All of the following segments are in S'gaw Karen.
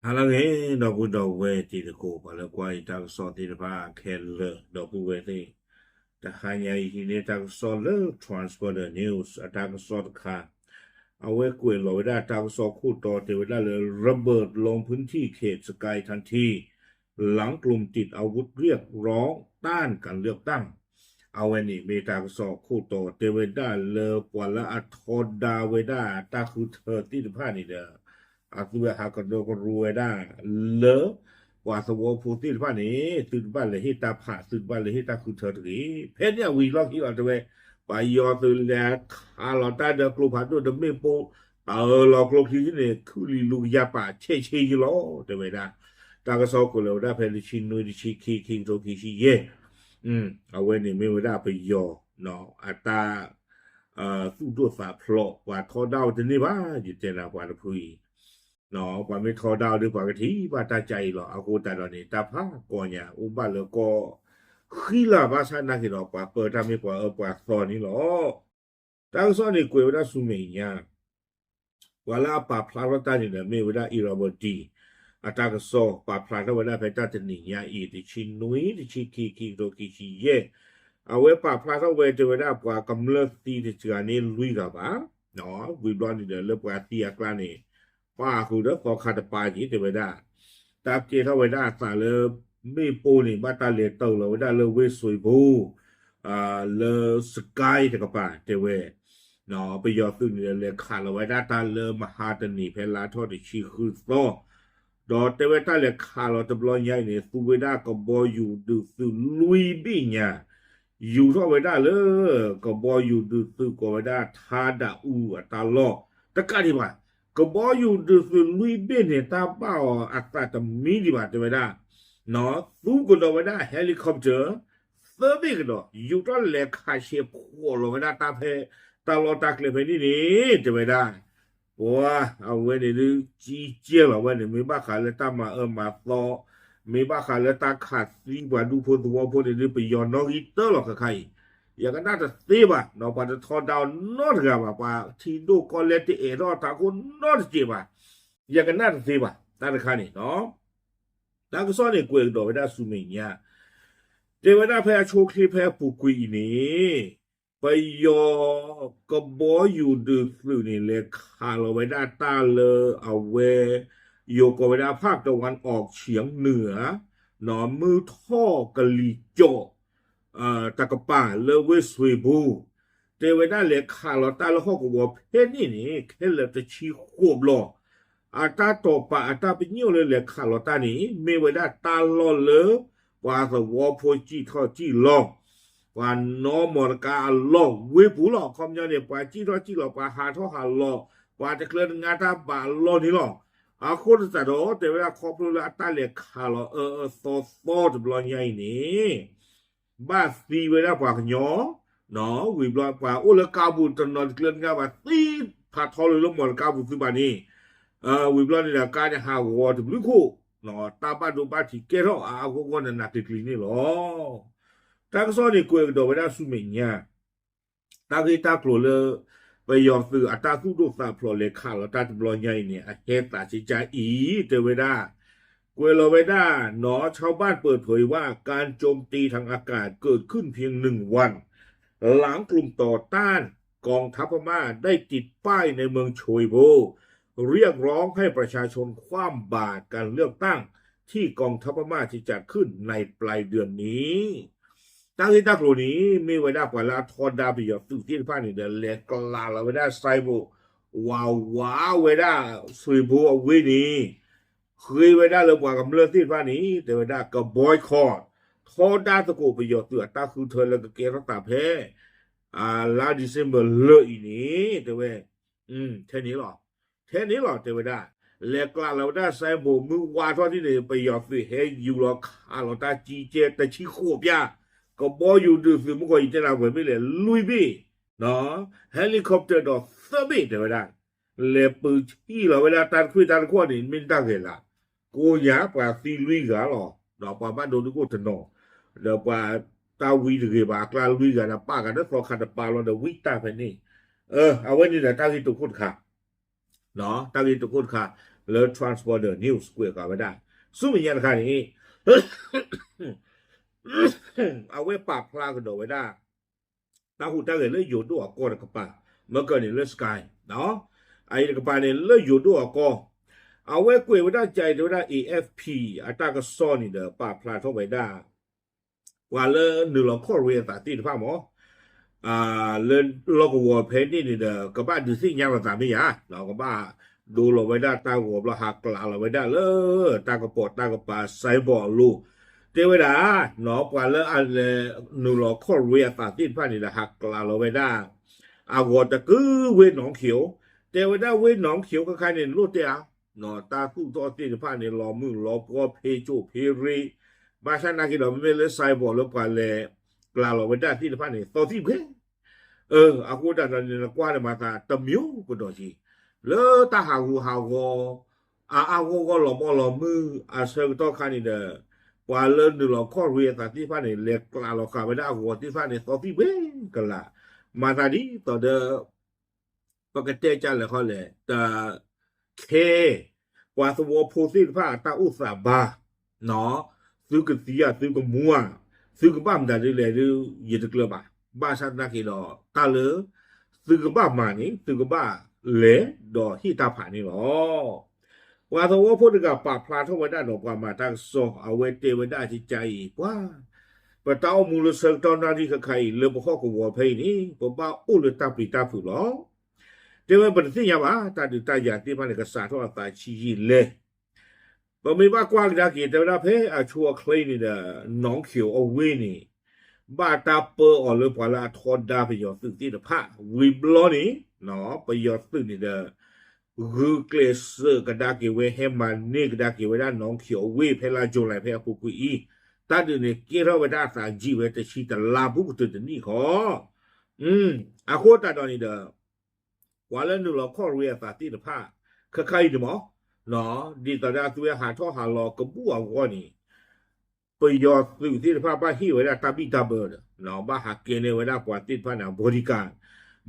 ဟါလၢအဂ့ၤ ဒီပုၢ်ဒီဝဲၢ်တံၤသကိး ပှၤလၢကွၢ်အံၤတၢ်ကစီၣ်သ့ၣ်တဖၣ်ခဲလၢာ် ဒီပုၢ်ဝဲၢ်သ့ၣ်, တဟါညါအံၤဟံးန့ၢ်တၢ်ကစီၣ်လၢ Transporter News အတၢ်ကစီၣ်တခါ, အဝဲကွဲးလီၤဝဲဒၣ်တၢ်ကစီၣ်ခိၣ်တီတဲဝဲဒၣ်လၢ ระเบิดลงพื้นที่เขตสกายทันที หลังกลุ่มติดอาวุธเรียกร้องต้านการเลือกตั้ง အဝဲန့ၣ်မ့ၢ်တၢ်ကစီၣ်ခိၣ်တီတဲဝဲဒၣ်လၢပှၤလၢအထီဒါဝဲဒၣ်တၢ်ဃုထၢသ့ၣ်တဖၣ်န့ၣ်ဒီး အသုဝဲဟးကဒီးကရူဝဲဒၣ်လၢ ပှၤသဝီဖိသ့ၣ်တဖၣ်န့ၣ် သုတဘၣ်လဲၤဟ့ၣ်တၢ်ဖး သုတဘၣ်လဲၤဟ့ၣ်တၢ်ဃုထၢတဂ့ၤ. ဖဲန့ၣ်အဝံၤလီၢ်ခံလီၤတဲဝဲ ပှၤယီၤသုးလဲၤခးလီၤတၢ်ဒီးကျိဖးဒိၣ်ဒီးမ့ၣ်ပိၢ် အၢၣ်လီၤကျိချံန့ၣ် ခုၣ်လံၤလူၤကယၤပာ်ဆဲးဆ့ယလီၤ တဲဝဲဒၣ်. တၢ်ကစီၣ်ကွဲးလီၤဝဲဒၣ်ဖဲတဆံနွံ တဆံခံ ခံကထိခံဆံယဲၢ် အဝဲန့ၣ်မ့ၢ်ဝဲဒၣ်ပယီၤ အတၢ် သူၣ်ဒိၣ်သးဖျိး ပှၤထီဒါဝဲတန့ၢ်ဘၣ် ယတဲနၤပှၤတဖုအံၤ ပှၤမ့ၢ်ထီဒါအီၤဒီးပှၤကထံၣ်ဘၣ်တၢ်ကါအံၤလီၤ. အဃိသတးဒီးန့ၣ် တၢ်ဖးကီညါအိၣ်ဘၣ်လၢကီၢ်ဃံလၤဘၣ်ဆၣ်နာ်က့ၤဒီး ပှၤပၢတၢ်မ့ၢ်ပှၤအၢပှၤသီန့ၣ်လီၤ. တၢ်ကစီၣ်န့ၣ်ကွဲးဝဲဒၣ်ဆူမဲာ်ညါ ပှၤလၢအပာ်ဖျါထီၣ်တၢ်န့ၣ်ဒီးမ့ၢ်ဝဲဒၣ် Irrawaddy အတၢ်ကစီၣ် ပာ်ဖျါထီၣ်ဝဲဒၣ်ဖဲတၢ်တနံၤညါအံၤ တဆံနွံ တဆံခံ ခံကထိခံဆံယဲၢ် အဝဲပာ်ဖျါထီၣ်ဝဲတဲဝဲဒၣ်ပှၤကမျၢၢ်သံတစှၤန့ၣ်လွံၢ်ဂၤဘၣ် ဝံၤဘျီန့ၣ်ဒီးလၢပှၤသံအကျါန့ၣ် ပာ်ဃုာ်ဒီးသီခါတပၤက့ၤတဲဝဲဒၣ် တၢ်ကဲထီၣ်ဝဲဒၣ်အသးလၢ မ့ၣ်ပိၢ်န့ၣ် ဘၣ်တၢ်လဲၤတၢၢ်လီၤဝဲဒၣ်လၢဝ့ၢ်စွ့ၤပူၤ လၢ Sky တကပၤတဲဝဲ ပယီၤသုးန့ၣ်ဒီးလဲၤခးလီၤဝဲဒၣ်တၢ်လၢမဟါတနံၤဖဲလါထီၣ်တဆံဃုသီ ဒီးတဲဝဲတၢ်လဲၤခးလီၤတဘျီညါအံၤန့ၣ် သူဝဲဒၣ်ကဘီယူၤဒုးသုးလွံၢ်ဘ့ၣ်ညါ ယူၤထီၣ်ဝဲဒၣ်လၢ ကဘီယူၤဒုးသုးကိးဝဲဒၣ်ထါဒၣ်အူအတၢ်လီၢ် တကးဒံးဘၣ် ကဘီယူၤဒုးသုးလွံၢ်ဘ့ၣ်န့ၣ် တၢ်ဘၣ်အီၤအသးတမံဒံးဘၣ်တဲဝဲဒၣ် သူကဒီးဝဲဒၣ် helicopter သၢဘ့ၣ်ကဒီး ယူၤထီၣ်လဲၤခးဆဲးဖှိးလီၤဝဲဒၣ်တၢ်ဖဲ တၢ်လီၢ်တၢ်ကျဲဖဲန့ၣ်န့ၣ် တဲဝဲဒၣ် ပှၤအဝဲန့ၣ်ဒုး ကံကဲလီၤဝဲန့ၣ် မ့ၢ်ဘၣ်ဃးလၢတၢ်မၤအၢမၤသီ မ့ၢ်ဘၣ်ဃးလၢတၢ်ခးသံပှၤဒူဖိသဝီဖိန့ၣ်ဒုး ပယီၤနီၣ်ဂံၢ်တၢလီၤခဲခါအံၤ ယကနၣ်တသ့ဘၣ် ပှၤတထီဒါအီၤနီတဂၤဘၣ် ပှၤထံဒိၣ်ကီၢ်လဲၢ်တအဲၣ်ထီၣ်တၢ်ခိၣ်နီတစဲးဘၣ် ယကနၣ်တသ့ဘၣ် တၢ်တခါန့ၣ် တၢ်ကစီၣ်န့ၣ်ကွဲးကဒီးဝဲဒၣ်ဆူမဲာ်ညါ တဲဝဲဒၣ်ဖဲအဆိအချ့ဖဲအပူၤကွံာ်အံၤန့ၣ် ပယီၤကဘီယူၤဒုးသုးန့ၣ် လဲၤခးလီၤဝဲဒၣ်တၢ်လၢအဝဲ ယိၤကိးဝဲဒၣ် ภาคตะวันออกเฉียงเหนือ မုၢ်ထီၣ်ကလံၤကၠီၣ် တကပၤလၢဝ့ၢ်စွ့ၤပူၤ တဲဝဲဒၣ်လဲၤခးလီၤတၢ်လၢဟီၣ်ကဝီၤဖဲန့ၣ်န့ၣ် ခဲလၢာ်တဆံဃိးဘျီ အတၢ်တိာ်ပာ်အတၢ်ပညိၣ်လၢလဲၤခးလီၤတၢ်န့ၣ် မ့ၢ်ဝဲဒၣ်တၢ်လီၢ်လၢ ပှၤသဝီဖိစံၣ်ထီၣ်စံၣ်လီၤ ပှၤနီၢ်မီတကါအလီၢ်ဝ့ၢ်ပူၤလီၤ အခီပညီန့ၣ် ပှၤစံၣ်ထီၣ်စံၣ်လီၤ ပှၤဟးထီၣ်ဟးလီၤ ပှၤတကျၢတငါတၢ်ဘၣ်အလီၢ်န့ၣ်လီၤ အဃိသတးဒီး တဲဝဲဒၣ်ခီဖျိလၢအတၢ်လဲၤခးလီၤအၢအၢသီသီတဘျီညါအံၤန့ၣ် ဘၣ်သံဝဲဒၣ်ပှၤကညီ ဝံၤဘျီပှၤအိၣ်လၢကါပူၤတနီၤတကျၢတငါဘၣ်သံဖးထီလိာ်လၢမီတကါပူၤသုဘၣ်န့ၣ် ဝံၤဘျီန့ၣ်ဒီးကါန့ၣ်ဟးဂီၤတဘျုးခိၣ် တၢ်ဘၣ်ဒိဘၣ်ထံးကဲထီၣ်အါအါဂီၢ်ဂီၢ်နးနးကျံၤကျံၤန့ၣ်လီၤ. တၢ်ကစီၣ်န့ၣ်ကွဲးကဒီးဝဲဒၣ်ဆူမဲာ်ညါ တၢ်ဂ့ၢ်တၢ်ကျိၤလၢ ပယီၤသုးအတၢ်သူၣ်ဒိၣ်သးဖျိးလဲၤခးလီၤတၢ်တဘျီညါအံၤန့ၣ် အဟဲသးကကါအံၤ တဲဝဲဒၣ် ကွဲးလီၤဝဲဒၣ် ชาวบ้านเปิดเผยว่าการโจมตีทางอากาศเกิดขึ้นเพียงหนึ่งวัน หลังกลุ่มต่อต้านกองทัพพม่าได้ติดป้ายในเมืองชวยโบ เรียกร้องให้ประชาชนคว่ำบาตรการเลือกตั้งที่กองทัพพม่าจะจัดขึ้นในปลายเดือนนี้ တၢ်ဂ့ၢ်တၢ်ကျိၤန့ၣ် မ့ၢ်ဝဲဒၣ်ပှၤလၢအထီဒါပယီၤသုးသ့ၣ်တဖၣ်န့ၣ်ဒီး လဲၤကျးလီၤဝဲဒၣ် signboard ဝးဝးဝဲဒၣ် စွ့ၤဘိအဝ့ၢ်န့ၣ် ဃ့ဝဲဒၣ်လၢပှၤကမျၢၢ်သ့ၣ်တဖၣ်န့ၣ် တဲဝဲဒၣ်က boycott ထီဒါသကိးပယီၤသုးအတၢ်ဃုထၢလၢကကဲထီၣ်သးဖဲ လါ December လၢာ်အံၤန့ၣ် တဲဝဲ ထဲန့ၣ်လီၤ ထဲန့ၣ်လီၤ တဲဝဲဒၣ် လဲၤကျးလီၤဝဲဒၣ် signboard မုၢ်ဝါထီၣ်ဒ်န့ၣ် ပယီၤသုးဟဲယူၤလီၤခးလီၤတၢ်ကံကဲတဆံဃိးပျၢ် ကဘီယူၤဒုးသုးမုၢ်ကီၢ်ယတဲနၤပှဲၤမ့ၢ်လဲၣ် လွံၢ်ဘ့ၣ် helicopter ဒီးသၢဘ့ၣ် တဲဝဲဒၣ် လဲၤပၢဆံၣ်လီၤဝဲဒၣ်တၢ်တခွ့ၣ်တၢ်တခွီၣ်န့ၣ် မ့ၢ်တၢ်ဂဲၤလၢ် ကိးညါပှၤသံလွံၢ်ဂၤလီၤ ဒီးပှၤဘၣ်ဒိဒုးကိၣ်တနီၤ ဒီးပှၤတၢ်ဝံတဂ့ၤဘၣ် အကျါလွံၢ်ဂၤဒီးပာ်ဂၤဒီးသီခါတပၤလီၤဒီးဝံတၢ်ဖဲန့ၣ် အဝဲန့ၣ်ဒီးတၢ်ဂ့ၢ်တခိၣ်တခါ တၢ်ဂ့ၢ်တခိၣ်တခါ လၢ Transborder News ကွဲးဃာ်ဝဲဒၣ် ဆူမဲာ်ညါတခါန့ၣ် အဝဲပာ်ဖျါကဒီးဝဲဒၣ် တၢ်ဟူးတၢ်ဂဲၤလၢယိၤဒိၣ်အကီၢ်တကပၤ, မ့ၢ်ကန့ၣ်လၢ Sky အအံၤတကပၤန့ၣ်လၢယိၤဒိၣ်အကီၢ်, အဝဲကွဲးဝဲဒၣ်ကဲအံၤတဲဝဲဒၣ် A F P အတၢ်ကစီၣ်န့ၣ်ဒီး ပာ်ဖျါထီၣ်ဝဲဒၣ် ပှၤလၢနုာ်လီၤခီၣ်ရ့အသးသ့ၣ်တဖၣ်မ့ၢ် လၢလီၢ်ကဝီၤဖဲန့ၣ်န့ၣ်ဒီး ကဘၣ်ဒုးသ့ၣ်ညါလီၤသးမ့ၢ်ယါ, ကဘၣ်ဒိလီၤဝဲဒၣ်တၢ်ဂီၤဘျီ ဟးကျးလီၤဝဲဒၣ်လၢ တၢ်ကပီၤတၢ်ကပၤ signboard အလိၤ, တဲဝဲဒၣ် ပှၤလၢအလဲၤနုာ်လီၤခီၣ်ရ့အသးသ့ၣ်တဖၣ်န့ၣ်ဒီး ဟးကျးလီၤဝဲဒၣ် အဂီၤတကုၤဝ့ၢ်နီၣ်ခိၣ်, တဲဝဲဒၣ်ဝ့ၢ်နီၣ်ခိၣ်ခဲခါန့ၣ် လိၣ်တဲဧါ, တၢ်သူၣ်ထီၣ်သ့ၣ်တဖၣ်န့ၣ် လီၤမုၢ်လီၤပှီၢ် ဖ့ကၠိၣ်ဖ့ရ့, ဘၣ်ဆၣ်နာ်က့ဒီး မ့မ့ၢ်လၢ signboard လၢပှၤလဲၤကျးလီၤဝဲဒၣ်သ့ၣ်တဖၣ်န့ၣ် သီသံၣ်ဘှဲ, အဃိသတးဒီးန့ၣ် နကွၢ်န့ၣ်မၤသးတမံၤကဒီးက့ၤ လၢတၢ်ဟးဂူာ်ဟးဂီၤ အါအါဂီၢ်ဂီၢ် လီၤဘီလီၤမုၢ်အဆၢကတီၢ်ခါန့ၣ်ဒီး ပှၤလၢနုာ်လီၤခီၣ်ရ့အသးသ့ၣ်တဖၣ်န့ၣ် လဲၤကျးလီၤဃာ်ဝဲဒၣ်အဂီၤသ့ၣ်တဖၣ်န့ၣ် သီသံၣ်ဘှဲကလာ်, မၤသးဒ်သိးဒီး ပကတဲကလဲာ်ခီလဲၣ်, တခဲ ပှၤသဝီဖိသ့ၣ်တဖၣ်အတၢ်အိၣ်သးဘါ, သုကသံဧါ သုကမူဧါ, သုကဘၣ်မတၤဒ်လဲၣ်ဒ် ယတကျၢၤဘၣ်, ဘၣ်ဆၣ်သနာ်က့ဒီး တၢ်လၢ သုကဘၣ်မၤန့ၣ် သုကဘၣ်လဲၤဒီးဟ့ၣ်တၢ်ဖးန့ၣ်လီၤ. ပှၤသဝီဖိတဂၤပာ်ဖျါထီၣ်ဝဲဒၣ်ဒီးပှၤမၤတၢ်ကစီၣ် အဝဲတဲဝဲဒၣ်ကကါအံၤ ပှၤ ပတၢ်အိၣ်မူလၢဆၢကတီၢ်နၣ်ရံၣ်ခဲခါအံၤ လၢပဟီၣ်ကဝီၤဖဲအံၤန့ၣ် ပဘၣ်အိၣ်လၢတၢ်ပျံၤတၢ်ဖုးလီၤ. တဲဝဲပတသ့ၣ်ညါဘၣ် တၢ်ဒုးတၢ်ယၤသ့ၣ်တဖၣ်န့ၣ် ကစးထီၣ်အသးဆံးယံာ်လဲၣ်. ပမ့ၢ်ဘၣ်ကွၢ်ကဒါက့ၤ တဲဝဲဒၣ်ဖဲအဆိအချ့န့ၣ်ဒီး နီၣ်ခိၣ်အဝ့ၢ်န့ၣ် ဘၣ်တၢ်ပၢအီၤလၢပှၤလၢအထီဒါပယီၤသုးသ့ၣ်တဖၣ် ဝံၤဘျီန့ၣ် ပယီၤသုးန့ၣ်ဒီး ဂုာ်ကျဲးစၢးကဒါက့ၤဝဲ ဟဲမၤန့ၢ်ကဒါက့ၤဝဲဒၣ်နီၣ်ခိၣ်အဝ့ၢ် ဖဲလါယူၤလံဖဲအပူၤကွံာ်အံၤ, တၢ်ဒုးန့ၣ်ကဲထီၣ်ဝဲဒၣ်အသးယံာ်ဝဲတဆံတလါဘူးကတၢၢ်တနံၣ်ဃီ အဃိသတးဒီးန့ၣ်ဒီး ပှၤလၢနုာ်လီၤခီၣ်ရ့အသးသ့ၣ်တဖၣ် ခဲခါအံၤန့ၣ်မ့ၢ် ဒ်သိးဒီးအသုဝဲဟးထီၣ်ဟးလီၤကဘူၣ်အဂီၢ်န့ၣ် ပယီၤသုးသ့ၣ်တဖၣ်ဘၣ်ဟ့ၣ်ဝဲဒၣ်တၢ်ဘံၣ်တၢ်ဘၢဒီး ဘၣ်ဟးကဲန့ၢ်ဝဲဒၣ်ပှၤသ့ၣ်တဖၣ်န့ၣ် bodyguard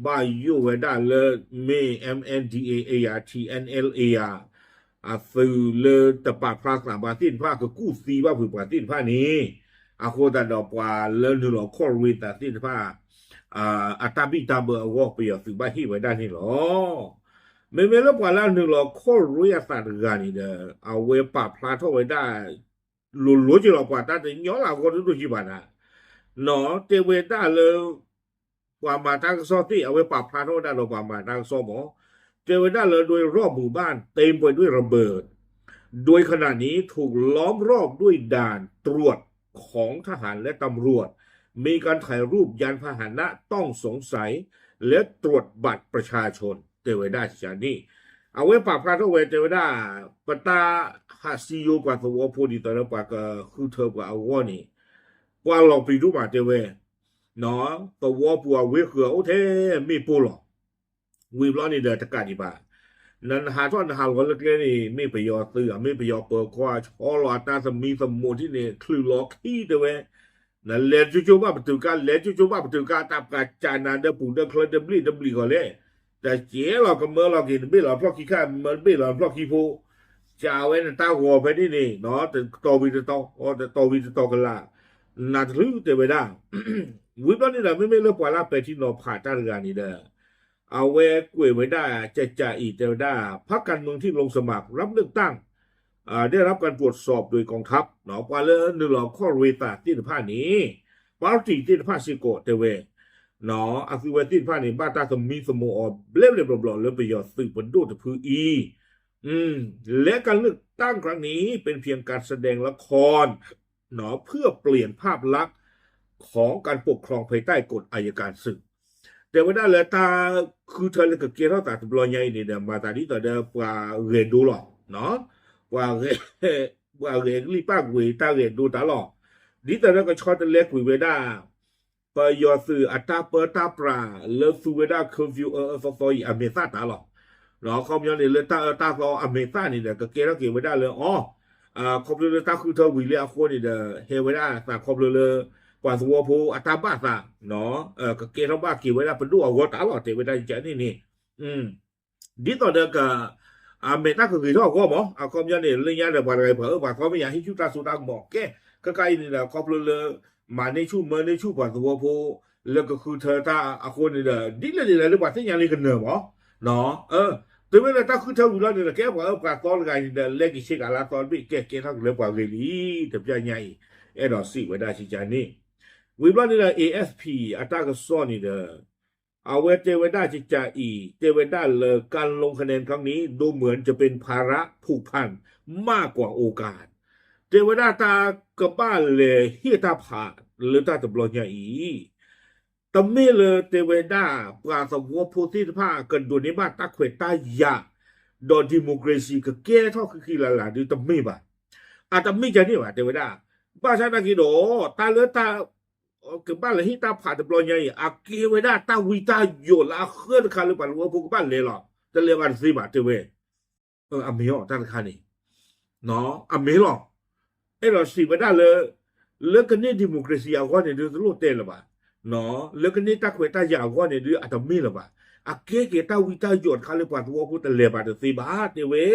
ဘၣ်ယိၣ်ဝဲဒၣ်လၢ မ့ၢ် M N D A ဧါ T N L A ဧါ အသုးလၢတပာ်ဖျါသးဘၣ်သ့ၣ်တဖၣ် ကကူၣ်သံဘၣ်ဖုးပှၤသ့ၣ်တဖၣ်န့ၣ် အဃိသတးဒီးပှၤလၢနုာ်လီၤခီၣ်ရ့သးသ့ၣ်တဖၣ် အတၢ်ဘံၣ်တၢ်ဘၢအဂီၢ် ပယီၤသုးဘၣ်ဟ့ၣ်ဝဲဒၣ်န့ၣ်လီၤ. မ့မ့ၢ်လၢပှၤလၢအနုာ်လီၤခီၣ်ရ့အသးတဂၤန့ၣ်ဒီး အဝဲပာ်ဖျါထီၣ်ဝဲဒၣ် လိၤလိၤက့ၤလီၤ ပှၤတၢ်တညီလၢအဂီၢ်ဒိၣ်ဒိၣ်က့ၤဘၣ်နၤ, တဲဝဲဒၣ်လၢ ပှၤမၤတၢ်ကစီၣ်သ့ၣ် အဝဲပာ်ဖျါထီၣ်ဝဲဒၣ်ဒီးပှၤမၤတၢ်ကစီၣ်မ့ၢ် တဲဝဲဒၣ်လၢ โดยรอบหมู่บ้าน เต็มไปด้วยระเบิด โดยขณะนี้ถูกล้อมรอบด้วยด่านตรวจของทหารและตำรวจ มีการถ่ายรูปยานพาหนะต้องสงสัย และตรวจบัตรประชาชน တဲဝဲဒၣ်န့ၣ် အဝဲပာ်ဖျါထီၣ်ဝဲတဲဝဲဒၣ် ပတၢ်ဟးစံယိပှၤသဝီဖိဒ်သိးလၢပှၤကဃုထၢပှၤအဂီၢ်န့ၣ် ပှၤလီၤပျံၤဒိၣ်မးတဲဝဲ သဝီပူၤအဝ့ၢ်ဃုာ်အအိၣ်ထဲမ့ၣ်ပိၢ်လီၤ. ဝံၤဘျီန့ၣ်ဒီးတကးဒံးဘၣ် နဟးထီၣ်နဟးလီၤလၢကျဲန့ၣ် မ့ၢ်ပယီၤသုး မ့ၢ်ပယီၤပၢၤကီၢ် ဆီလီၤအတၢ်သမံသမိးထံၣ်န့ၣ် ချုးလီၤခံတဲဝဲ နလဲၤကၠိကၠိဘၣ်ပတုာ်ကါ လဲၤကၠိကၠိဘၣ်ပတုာ်ကါ တၢ်ပှၤကၢ်နၤဒီးပူၤဒီးချၢတဘျံးတဘျံးဃီလဲၣ် တကဲလီၤကမၢလီၤက့ၤ နဘ့ၣ်လီၤဖျီၣ်ခံခါ မၢတဘ့ၣ်လီၤဖျီၣ်ခံဖိ ကးဝဲနတၢ်ဂီၤဖဲန့ၣ်န့ၣ် တတီၤဝံၤတတီၤ တတီၤဝံၤတတီၤကလာ် နတချုးတဲဝဲဒၣ် ဝံၤဘျီန့ၣ်ဒီး မ့မ့ၢ်လၢပှၤလၢပဲာ်ထံနီၤဖးတၢ်တဂၤန့ၣ်ဒီး အဝဲကွဲးဝဲဒၣ်ကကးအံၤတဲဝဲဒၣ် พรรคการเมืองที่ลงสมัครรับเลือกตั้ง ได้รับการตรวจสอบโดยกองทัพ ပှၤလၢနုာ်လီၤခီၣ်ရ့သးသ့ၣ်တဖၣ်န့ၣ် ပါတီသ့ၣ်တဖၣ်စ့ၢ်ကီးတဲဝဲ အသုဝဲသ့ၣ်တဖၣ်န့ၣ် ဘၣ်တၢ်သမံသမိးအီၤဘျဲၣ်ဘျဲၣ်ဘျီဘျီလၢပယီၤသုးပဒိၣ်တဖုအံၤ และการเลือกตั้งครั้งนี้เป็นเพียงการแสดงละคร เพื่อเปลี่ยนภาพลักษณ์ของการปกครองภายใต้กฎอัยการศึก တဲဝဲဒၣ်လၢတၢ်ဃုထၢလၢကကဲထီၣ်သးတဘျီညါအံၤန့ၣ်ဒီး မၤသးဒ်သိးဒီးပှၤဂဲၤဒိလီၤ. ပှၤဂဲၤ ပှၤဂဲၤကလံၣ်ပၣ်ကွံာ်တၢ်ဂဲၤဒိတၢ်လီၤ. ဒ်သိးဒီးကဆီတလဲကွံာ်ဝဲဒၣ် ပယီၤသုးအတၢ်ပၢတၢ်ပြးလၢသူဝဲဒၣ် curfew အအၢအၢသီသီအံၤ အမဲာ်သၣ်တၢ်လီၤ. ခီပညီန့ၣ် လၢတၢ်အၢတၢ်သီအမဲာ်သၣ်န့ၣ်ဒီး ကကဲထီၣ်က့ၤဝဲဒၣ်လၢအီၤ ခီဖျိလၢတၢ်ဃုထၢဝံၤလံအဃိန့ၣ်ဒီး ဟဲဝဲဒၣ်သးခီဖျိလၢ ပှၤသဝီဖိအတၢ်ဘၣ်သး ကကဲထီၣ်ဘၣ်က့ၤဝဲဒၣ်ပဒိၣ်အဂီၢ်တၢ်လီၤ တဲဝဲဒၣ်ကန့ၣ်န့ၣ် ဒ်သိးဒီးက အမဲာ်တၢ်ကဂ့ၤထီၣ်အဂီၢ်မး အခီပညီန့ၣ် လၢညါဒီးပှၤတဂၤအံၤပှၤအၢပှၤသီမ့ၢ်ယၤ ဟံးဆူၣ်တၢ်စိတၢ်ကမီၤကဲ ခဲခါအံၤန့ၣ်ဒီး ခီဖျိလၢ မၤန့ၢ်ဆူၣ်မၢန့ၢ်ဆူၣ်ပှၤသဝီဖိ လၢကဃုထၢတၢ်အဃိန့ၣ်ဒီး ဒ်လဲၣ်ဒ်လဲၣ်လၢပှၤသ့ၣ်ညါလံကနၢၤမး တုၤမ့ၢ်လၢတၢ်ဃုထၢဝံၤလီၤန့ၣ်ဒီး ကဲပှၤအၢပှၤသီတဂၤအံၤန့ၣ်ဒီး လဲက့ၤဆ့ကၤလါသီတဘ့ၣ် ကဲကဲထီၣ်က့ၤလၢပှၤဂ့ၤလံ တပျၢ်ညါအံၤ အဲၣ်ဒိးစံးဝဲဒၣ်ကကန့ၣ် ဝံၤဘျီန့ၣ်ဒီး เอเอสพี အတၢ်ကစီၣ်န့ၣ်ဒီး အဝဲတဲဝဲဒၣ်ကကအံၤ တဲဝဲဒၣ်လၢ การลงคะแนนครั้งนี้ ดูเหมือนจะเป็นภาระผูกพันมากกว่าโอกาส တဲဝဲဒၣ်တၢ်ကဘၣ်လဲၤဟ့ၣ်တၢ်ဖးလၢတၢ်တဘျီညါအံၤ တမ့ၢ်လၢတဲဝဲဒၣ် ပှၤသဝီဖိသ့ၣ်တဖၣ်ကဒိးန့ၢ်ဘၣ်တၢ်ခွဲးတၢ်ယာ် ဒီး democracy ကကဲထီၣ်ဃံဃံလၤလၤဒုတမ့ၢ်ဘၣ်. အတမ့ၢ်ကန့ၣ်ဘၣ် တဲဝဲဒၣ်. ဘၣ်ဆၣ်သနာ်က့ဒီး တၢ်လၢတၢ် ကဘၣ်လဲၤဟ့ၣ်တၢ်ဖးတဘျီညါအံၤ အကဲဝဲဒၣ်တၢ်ဝံတၢ်ယိးလၢအဃၢတခါလၢပှၤသဝီဖိကဘၣ်လဲၤလီၤ. တလဲၤဘၣ်တသ့ဘၣ် တဲဝဲ အမ့ၢ်အီၤတၢ်တခါန့ၣ် အမ့ၢ်လီၤ. အဲၣ်ဒိးစံးဝဲဒၣ်လၢ လၢကန့ၢ် democracy အဂီၢ်န့ၣ်ဒုတလိၣ်တဲလၢၤဘၣ်. လၢကန့ၢ်တၢ်ခွဲးတၢ်ယာ်အဂီၢ်န့ၣ်ဒုအတမ့ၢ်လၢၤဘၣ်. အကဲက့ၤတၢ်ဝံတၢ်ယိးတခါလၢပှၤသဝီဖိတလဲၤဘၣ်တသ့ဘၣ် တဲဝဲ.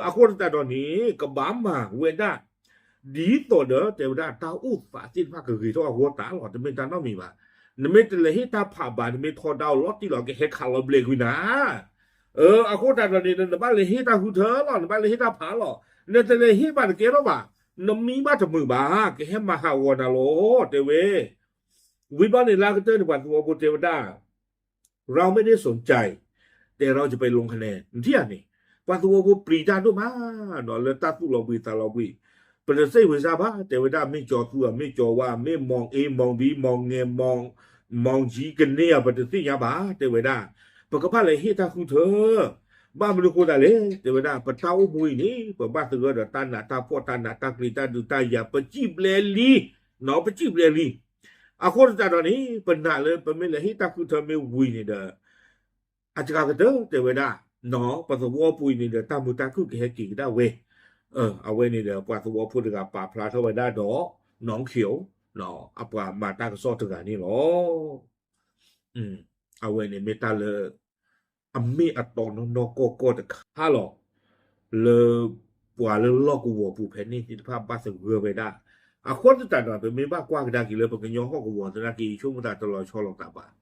အဃိသတးဒီးန့ၣ် ကဘၣ်မၤဝဲဒၣ် ဒ်သိးဒီးတဲဝဲဒၣ်တၢ်အိၣ်သးသ့ၣ်တဖၣ်ကဂ့ၤထီၣ်အဂီၢ်တၢ်လီၤ. တမ့ၢ်တၢ်နီတမံၤဘၣ်. နမ့ၢ်တလဲၤဟ့ၣ်တၢ်ဖးဘၣ် နမ့ၢ်ထီဒါအီၤလီၤတံၢ်လီၤ ကဟဲခးလီၤဘျဲးကွံာ်နၤ အဃိသတးဒီးန့ၣ် နဘၣ်လဲၤဟ့ၣ်တၢ်ဃုထၢလီၤ နဘၣ်လဲၤဟ့ၣ်တၢ်ဖးလီၤ. နတလဲၤဟ့ၣ်ဘၣ်တကဲထီၣ်ဘၣ်. နမံဘၣ်တမုာ်ဘၣ် ကဟဲမၤဟးဂီၤနၤလီၤ တဲဝဲ. ဝံၤဘျီန့ၣ်လၢအကတၢၢ်န့ၣ် ပှၤသဝီဖိတဲဝဲဒၣ် เราไม่ได้สนใจ แต่เราจะไปลงคะแนน နထံၣ်ဧါန့ၣ် ပှၤသဝီဖိပျံၤတၢ်ဒိၣ်မး လၢတၢ်သူၣ်လီၤဘှံးသးလီၤဘှံး ပတစိတ်ဝင်စားဘၣ် တဲဝဲဒၣ် မ့ၢ်ကၠီၤသူဧါ မ့ၢ်ကၠီၤဝါ မ့ၢ်မီၣ်အ့ မီၣ်ဘံ မီၣ်ငဲၤ မီၣ် မီၣ်ကၠံကန့ၢ်ဧါ ပတသ့ၣ်ညါဘၣ် တဲဝဲဒၣ်. ပကဘၣ်လဲၤဟ့ၣ်တၢ်ဃုထၢ ဘၣ်မနုၤဃိသတးလဲၣ် တဲဝဲဒၣ် ပတၢ်အိၣ်မူအံၤန့ၣ် ပဘၣ်သဂၢၢ်ဒီးတၢ်နးတၢ်ဖှီၣ် တၢ်နးတၢ်ကျံၤ တၢ်ဒုးတၢ်ယၤ ပစံၣ်ဘျဲလံ ပစံၣ်ဘျဲလံ. အဃိသတးဒီးန့ၣ် ပနာ်လၢပမ့ၢ်လဲၤဟ့ၣ်တၢ်ဃုထၢမ့ၢ်ဝံၤန့ၣ်ဒီး အစှၤကတၢၢ်တဲဝဲဒၣ် ပသဝီပူၤအံၤန့ၣ်ဒီး တၢ်မုာ်တၢ်ခုၣ်ကဟဲက့ၤကဒါဝဲ. အဝဲန့ၣ်ဒီး ပှၤသဝီဖိတဂၤပာ်ဖျါထီၣ်ဝဲဒၣ်ဒီး နီၢ်ခ့ၣ် အပှၤမၤတၢ်ကစီၣ်တဂၤန့ၣ်လီၤ. အဝဲန့ၣ်မ့ၢ်တၢ်လၢ အမ့ၢ်အတီနီၢ်နီၢ်ကီၢ်ကီၢ်တခါလီၤ. လၢ ပှၤလၢလီၢ်ကဝီၤပူၤဖဲန့ၣ်သ့ၣ်တဖၣ်ဘၣ်သဂၢၢ်ဝဲဒၣ်. အဃိသတးဒီး ပမ့ၢ်ဘၣ်ကွၢ်ကဒါက့ၤလၢပကညီဟီၣ်ကဝီၤသနာ်က့ ယဆိကမိၣ်သးတလီၤဆီလိာ်သးဘၣ်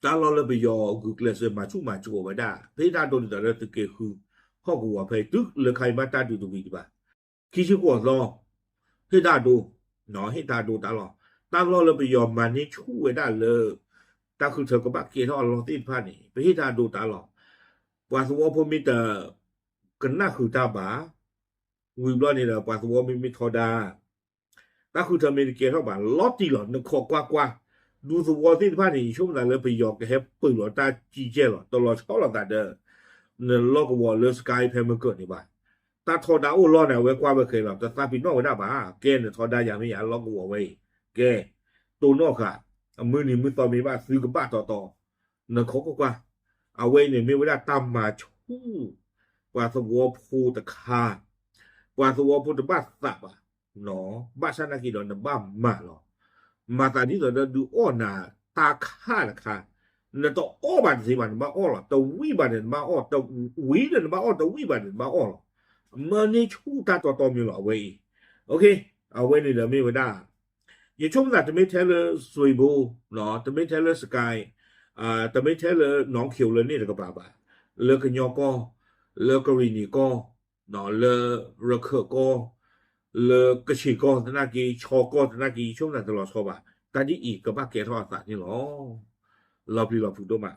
တၢ်လီၢ်လၢပယီၤဂုာ်ကျဲးစၢးမၤဆူၣ်မၤစိးဝဲဒၣ် ပဟ့ၣ်တၢ်ဒိဒ်သိးလၢသုးက့ဃု ဟီၣ်ကဝီၤဖဲအံၤ တုၤလၢခါအံၤဘၣ်တၢ်ဒုးတဝံၤဒံးဘၣ်. ခံဆံဃိးသီ ဟ့ၣ်တၢ်ဒိ ဟ့ၣ်တၢ်ဒိတၢ်လီၢ်. တၢ်လီၢ်လၢပယီၤမၤန့ၢ်ဆူၣ်ဝဲဒၣ်လၢ တၢ်ဃုထၢကဘၣ်ကဲထီၣ်အလီၢ်သ့ၣ်တဖၣ်န့ၣ် ပဟ့ၣ်တၢ်ဒိတၢ်လီၢ်. ပှၤသဝီဖိမ့ၢ်တ ကနၣ်ဃုာ်တၢ်ဘၣ် ဝံၤဘျီန့ၣ်ဒီး ပှၤသဝီမ့မ့ၢ်ထီဒါ တၢ်ဃုထၢမ့ၢ်တကဲထီၣ်ဘၣ် လီၤတံၢ်လီၤ နခိးကွၢ်ကွၢ် ဒူသဝီသ့ၣ်တဖၣ်န့ၣ် ယဆိကမိၣ်သးလၢပယီၤကဟဲပၢၢ်လီၤတၢ်ကံကဲလီၤ တလီၤဆီလိာ်သးဒီး နလီၢ်ကဝီၤလၢ Sky ဖဲမုၢ်ကၢၢ်န့ၣ်ဘၣ်. တၢ်ထီဒါအိၣ်လီၢ်န့ၣ် အဝဲကွၢ်ဝဲခဲလီၤ တသးပ့ၤနီၣ်ဝဲဒၣ်ဘၣ် ကဲနထီဒါယၤမ့ၢ်ယၤလီၢ်ကဝီၤဝဲအံၤ ကဲ တိၢ်နီၣ်ဃာ် အမုၢ်နံၤမုၢ်သီမ့ၢ်ဘၣ်သုကဘၣ်တီတီ နခိးကွၢ်ကွၢ် အဝဲအံၤန့ၣ်မ့ၢ်ဝဲဒၣ်တၢ်မၤဆူၣ် ပှၤသဝီဖိတခါ ပှၤသဝီဖိတဘၣ်သးဘၣ် ဘၣ်ဆၣ်သနာ်က့ဒီးနဘၣ်မၤလီၤ. မၤသးဒ်သိးဒီးဒုးအီၣ်နၤတၢ်ခါတခါ နတအီၣ်ဘၣ်တသ့ဘၣ် နဘၣ်အီၣ်လီၤ. တဝံၣ်ဘၣ်န့ၣ်နဘၣ်အီၣ် တဝံၣ်န့ၣ်နဘၣ်အီၣ် တဝံၣ်ဘၣ်န့ၣ်နဘၣ်အီၣ်လီၤ. မၢန့ၢ်ဆူၣ်တၢ်တီတီမ့ၢ်လီၤ အဝဲအံၤ အဝဲန့ၣ်ဒီးမ့ၢ်ဝဲဒၣ် ယဆိကမိၣ်သးတမ့ၢ်ထဲလၢစွ့ဘိ တမ့ၢ်ထဲလၢ Sky တမ့ၢ်ထဲလၢနီၢ်ခ့ၣ်လၢန့ၣ်တကပၤဘၣ် လၢကညီကီၢ် လၢကရံၣ်နံၣ်ကီၢ် လၢရခၢၣ်ကီၢ် လၢကဆ့ၣ်ကီၢ်သနာ်က့ ခၠီကီၢ်သနာ်က့ ယဆိကမိၣ်သးတလီၤဆီဘၣ်. တၢ်ဒ်အံၤကဘၣ်ကဲထီၣ်အသးန့ၣ်လီၤ. လီၤပျံၤလီၤဖုးဒိၣ်မး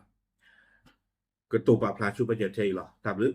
ကတိၤပာ်ဖျါဆူပကဲထဲအံၤလီၤ. တၢ်ဘျုး